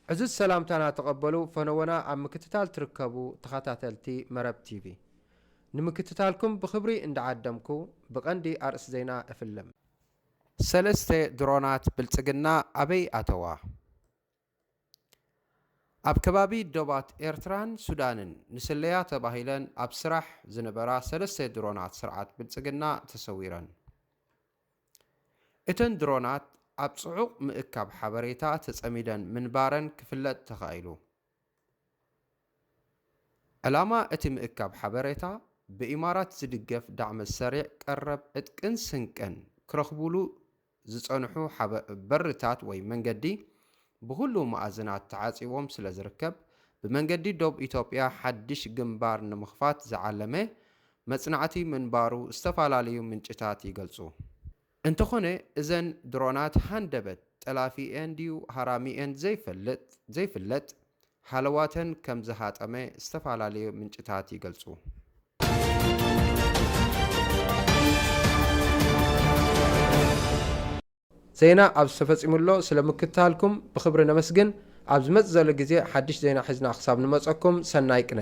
ዕዙዝ ሰላምታና ተቐበሉ ፈነወና ኣብ ምክትታል ትርከቡ ተኸታተልቲ መረብ ቲቪ። ንምክትታልኩም ብኽብሪ እንዳዓደምኩ ብቐንዲ ኣርእስቲ ዜና እፍልም። ሰለስተ ድሮናት ብልጽግና ኣበይ ኣተዋ? ኣብ ከባቢ ዶባት ኤርትራን ሱዳንን ንስለያ ተባሂለን ኣብ ስራሕ ዝነበራ ሰለስተ ድሮናት ስርዓት ብልጽግና ተሰዊረን። እተን ድሮናት ኣብ ጽዑቕ ምእካብ ሓበሬታ ተጸሚደን ምንባረን ክፍለጥ ተኻኢሉ። ዕላማ እቲ ምእካብ ሓበሬታ ብኢማራት ዝድገፍ ዳዕመ ሰሪዕ ቀረብ ዕጥቅን ስንቅን ክረኽቡሉ ዝጸንሑ ሓበ-፣ በርታት ወይ መንገዲ ብኹሉ መኣዝናት ተዓጺዎም ስለ ዝርከብ፣ ብመንገዲ ዶብ ኢትዮጵያ ሓድሽ ግንባር ንምኽፋት ዝዓለመ መጽናዕቲ ምንባሩ ዝተፈላለዩ ምንጭታት ይገልጹ። እንተኾነ፣ እዘን ድሮናት ሃንደበት ጠላፊኤን ድዩ ሃራሚኤን ዘይፈልጥ፣ ዘይፍለጥ ሃለዋተን ከም ዝሃጠመ ዝተፈላለዩ ምንጭታት ይገልጹ። ዜና ኣብ ዝተፈጺሙ ኣሎ። ስለ ምክትታልኩም ብኽብሪ ነመስግን። ኣብ ዝመጽእ ዘሎ ግዜ ሓድሽ ዜና ሒዝና ክሳብ ንመጸኩም፣ ሰናይ ቅነ።